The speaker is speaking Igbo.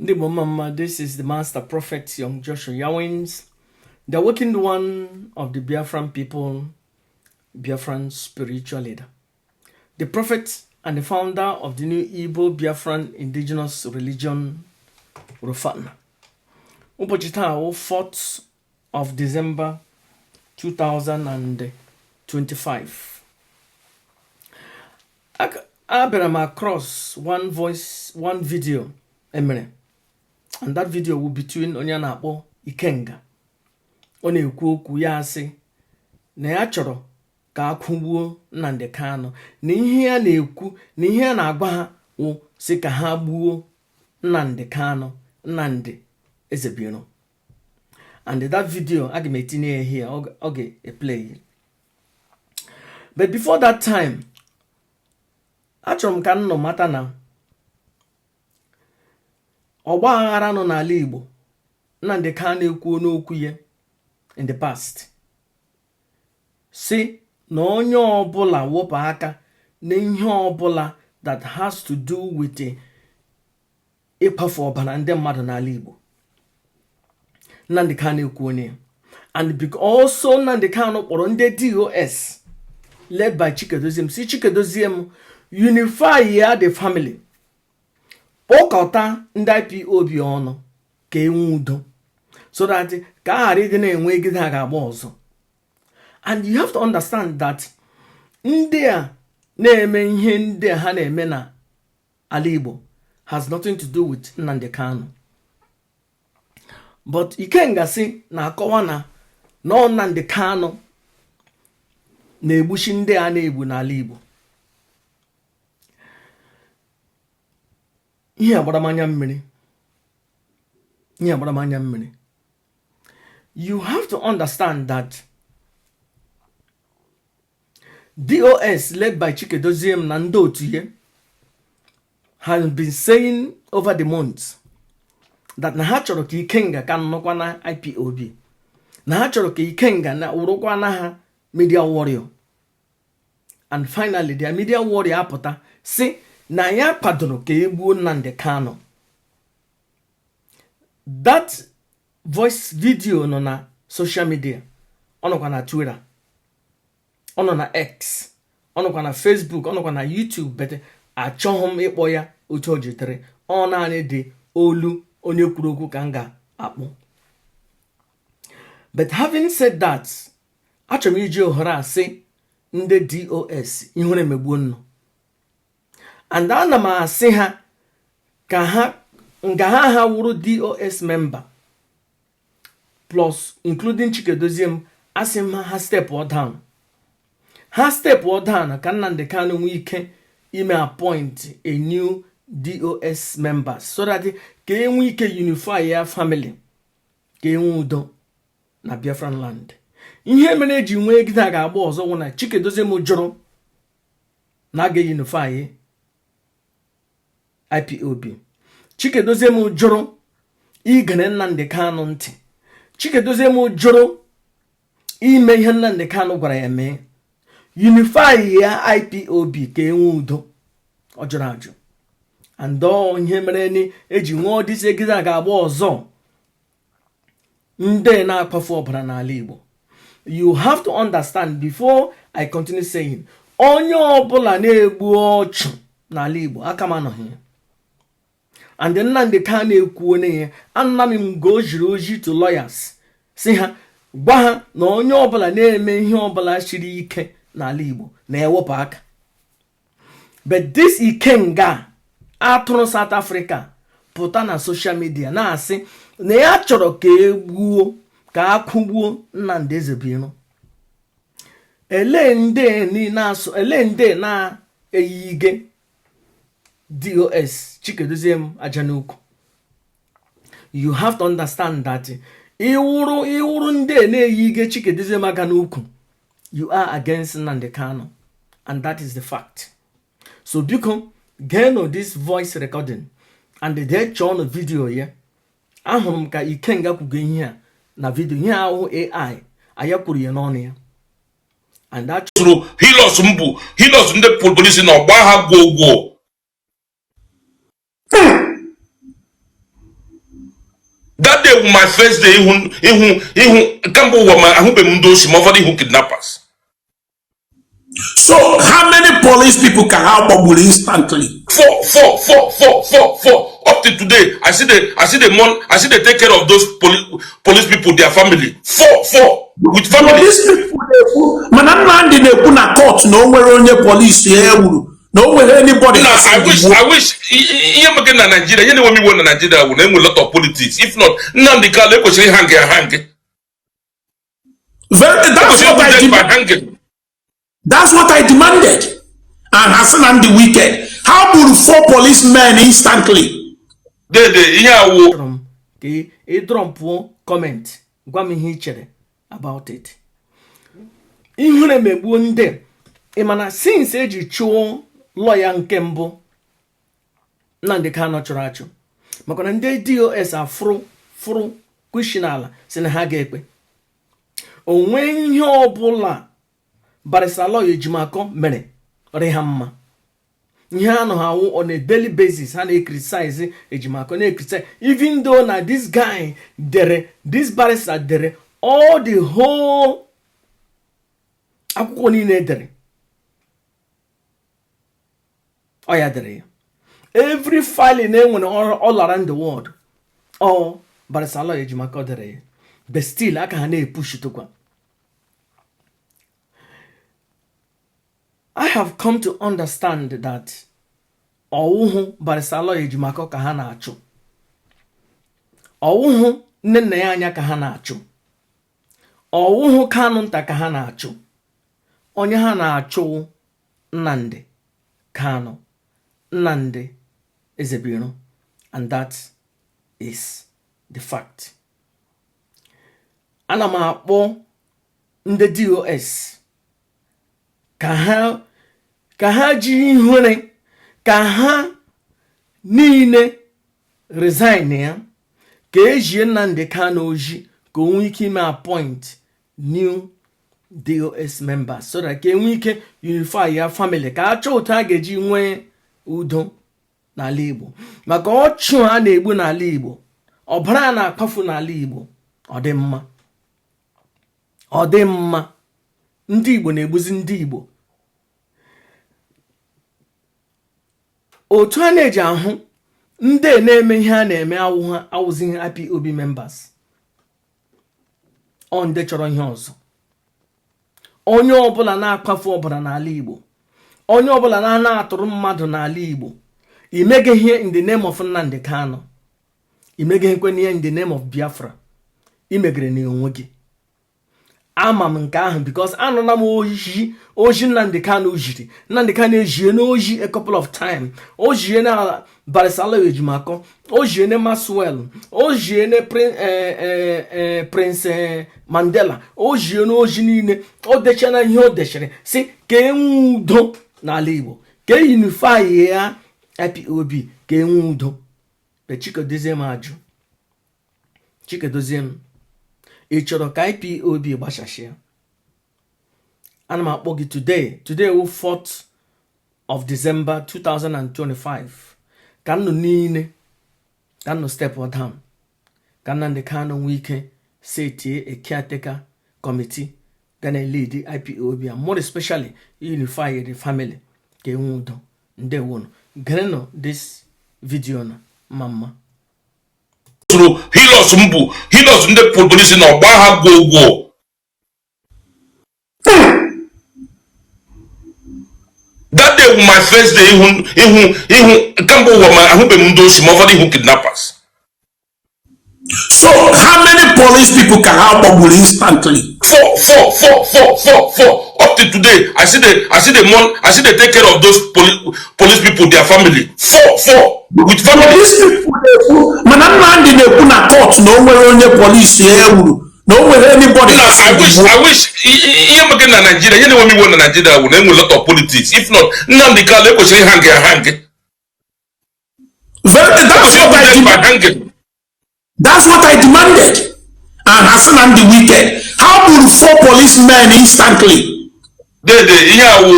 Ndị Igbo mma mma, this is the Master Prophet Young Joshua Yawins, the awakened one of the Biafran people, Biafran spiritual leader, the prophet and the founder of the new Igbo Biafran indigenous religion, Rufana. Ụbọchị taa wụ 4th of December 2025. Abịara m across one voice, one video emere, and that video will between onye a na-akpọ Ikenga. Ọ na-ekwu okwu ya asị na ya chọrọ ka a kwụgbuo Nnamdi Kanu, na ihe ya na-ekwu na ihe ya na-agwa ha wụ sị ka ha gbuo Nnamdi Kanu, Nnamdi Ezebiro. And that video, aga m etinye ya here, ọ ga-eplay. But before that time, achọrọ m ka nnọ mata na ọgba aghara nọ n'ala Igbo, Nnamdi Kanu ekwuo n'okwu ya in the past si na onye ọbụla wepụ aka na ihe ọbụla that has to do with ịkwafu ọbara ndị mmadụ n'ala Igbo. Nnamdi Kanu ekwu onye ya, and also Nnamdi Kanu kpọrọ ndị DOS led by Chikedoziem, si Chikedoziem unify ya the family, kpọkọta ndị IPOB ọnụ ka enwe udo, so that ka a ghara ịdị na-enwe egide a ga-agba ọzọ. And you have to understand that ndị a na-eme ihe ndị a ha na-eme na ala Igbo has nothing to do with Nnamdi Kanu, but Ikenga si na-akọwa na nọ Nnamdi Kanu na-egbuchi ndị a na-egbu n'ala Igbo. Ihe agbara m anya mmiri, ihe agbara m anya mmiri. You have to understand that DOS led by Chikedoziem na ndị otu ya has been saying over the months that na ha chọrọ ka Ikenga ka nnọkwa na IPOB, na ha chọrọ ka Ikenga na wụrụkwa na ha media warrior. And finally their media warrior apụta si na ya kwadoro ka e gbuo Nnamdi Kanu. That voice video nọ na social media, ọ nọkwa na Twitter, ọ nọ na X, ọ nọkwa na Facebook, ọ nọkwa na YouTube, but achọghị m ịkpọ ya otu o jitere. Ọ naanị dị olu onye kwuru okwu ka m ga-akpọ. But having said that, achọrọ m iji ohere a sị ndị DOS ihere emegbuo nnụ, and ana m asị ha ka ha nga ha wụrụ DOS member plus including Chikedoziem, asị m ha step down, ha step down ka Nnamdi Kanu nwee ike ime appoint a new DOS members, so that ka e nwee ike unify ya family, ka e nwee udo na Biafran land. Ihe mere eji nwee egide a ga-agba ọzọ nwụ na Chikedoziem jụrụ na aga unify IPOB. Chikedoziem jụrụ igere Nnamdi Kanu ntị. Chikedoziem jụrụ ime ihe Nnamdi Kanu gwara ya mee, unify ya IPOB ka e nwee udo. Ọ jụrụ ajụ, and ọ ihe mere ni eji nwee ọdịsi egide a ga-agba ọzọ ndị na-akpafu ọbara n'ala Igbo. You have to understand, before I continue saying, onye ọbụla na-egbu ọchụ n'ala Igbo, aka m anọghị ya. And Nnamdi Kanu ekwu onye ya ana m nga o jiri oji to lawyers si ha gwa ha na onye ọbụla na-eme ihe ọbụla siri ike n'ala Igbo na-ewepụ aka. But this Ikenga atụrụ South Africa pụta na social media na-asị na ya chọrọ ka e gbuo, ka a kwụgbuo Nnamdi Ezebiro. Ele ndị na-asụ, ele ndị na-eyige DOS Chikedoziem aja n'ukwu. You have to understand that ịwụrụ ịwụrụ ndị na-eyige Chikedoziem aka n'ukwu, you are against Nnamdi Kanu, and that is the fact. So biko geenụ this voice recording and dee chọọnụ video ya. Ahụrụ m ka Ikenga kwugo ihe a na video, ihe ahụ AI aya kwuru ya n'ọnụ ya, and that Soro Hilux mbụ, Hilux ndị polisi na ọgba ha gwogwo. That day was my first day ịhụ kamgbe ụwa ma ahụbeghị m ndị oshi ma ụfọdụ ịhụ kidnappers. So how many police people ka ha gbagburu instantly? Four, four, four, four, four, four. Up to today, I see they take care of those police people, their family. Four, four with family. Police people na-ekwu, mana Nnamdị na-ekwu na court na o nwere onye polisi e gburu, na o nwere anybody. Now, Ha sị I wish, gbuo. I wish, ihe mege na Nigeria, ihe na-enwe m iwe na Nigeria wụ na enwe lot of politics. If not, Nnamdi Kanu ekwesịrị hang ya hang. Very, that's Ekwesịrị what I death by demand. hanging. That's what I demanded. And ha sị na ndị wicked. Ha gburu four policemen instantly. Dede, ihe awụ Achọrọ m ka ị dropụọ comment, gwa m ihe ị chere about it. Ihere megbuo ndị ị mana since eji chụọ lọya nke mbụ Nnamdi Kanu chụrụ achụ, maka na ndị DOS afụrụ fụrụ kwushi n'ala si na ha ga-ekpe onwe ihe ọbụla Barrister Aloy Ejimakor mere rị ha mma. Ihe a nọ ha awụ on a daily basis, ha na-ecriticize Ejimakor, na-ecriticize, even though na this guy dere, this barrister dere all the whole akwụkwọ niile dere, ọ ya dere ya, every filing enwere all around the world, ọ Barrister Aloy Ejimakor dere ya, but still aka ha na-epushitụkwa. I have come to understand that ọwụhụ Barrister Aloy Ejimakor ka ha na-achụ, ọwụhụ nne nna ya anya ka ha na-achụ, ọwụhụ Kanu nta ka ha na-achụ. Onye ha na-achụ Nnamdi Kanu, Nnamdi Ezebiro, and that is the fact. Ana m akpọ ndị DOS ka ha ji ihere ka ha niile resign ya, ka ejie Nnamdi Kanu oji ka o nwee ike ime appoint new DOS members so that ka enwee ike unify ya family, ka a chọọ otu a ga-eji nwee udo n'ala Igbo, maka ọchụ a na-egbu n'ala Igbo, ọbara a na-akpafu n'ala Igbo. Ọ dị mma, ọ dị mma. Ndị Igbo na-egbuzi ndị Igbo. Otu a na-eji ahụ ndị na-eme ihe a na-eme awụzighị IPOB members, ọ ndị chọrọ ihe ọzọ. Onye ọbụla na-akpafu ọbara n'ala Igbo, onye ọbụla na-ana atụrụ mmadụ n'ala Igbo, imeghe ihe in the name of Nnamdi Kanu, imeghekwe ihe in the name of Biafra, imegere n'onwe gị. Ama m nke ahụ because anụla m oji oji Nnamdi Kanu jiri. Nnamdi Kanu ejie n'oji a couple of time, o jie na Barrister Aloy Ejimakor, o jie na Maxwell, o jie na Prince Mandela, o jie n'oji niile. O dechana ihe o dechere si ka enwe udo n'ala Igbo, ka e unify ya IPOB, ka enwe udo. Chikedozie m ajụ, Chikedozie m, ị chọrọ ka IPOB gbachashịa? Ana m akpọ gị today. Today wụ 4th of December 2025. Ka nnụ niile, ka nnụ step down, ka Nnamdi Kanu nwee ike setie a caretaker committee ga na-lead IPOB and more especially unify the family, ka enwe udo. Ndewonu, gerenụ this video na mma mma. Soro Hilux mbụ, Hilux ndị polisi na ọgba ha gwogwo. That day was my first day ịhụ kamgbe ụwa ma ahụbeghị m ndị oshi ma ụfọdụ ịhụ kidnappers. So how many police people ka ha gbagburu instantly? Four, four, four, four, four, four. Up to today, I see they take care of those police people, their family. Four, four with family. Police people na-ekwu, mana Nnamdị na-ekwu na court na o nwere onye polisi e gburu, na o nwere anybody. Now, I wish ihe mege na Nigeria, ihe na-enwe m iwe na Nigeria wụ na enwe lot of politics. If not, Nnamdi Kanu ekwesịrị hang ya hang. Very, that's Ekwesịrị what I death by demand. hanging. That's what I demanded. And ha sị na ndị wicked. Ha gburu four policemen instantly. Dede, ihe awụ.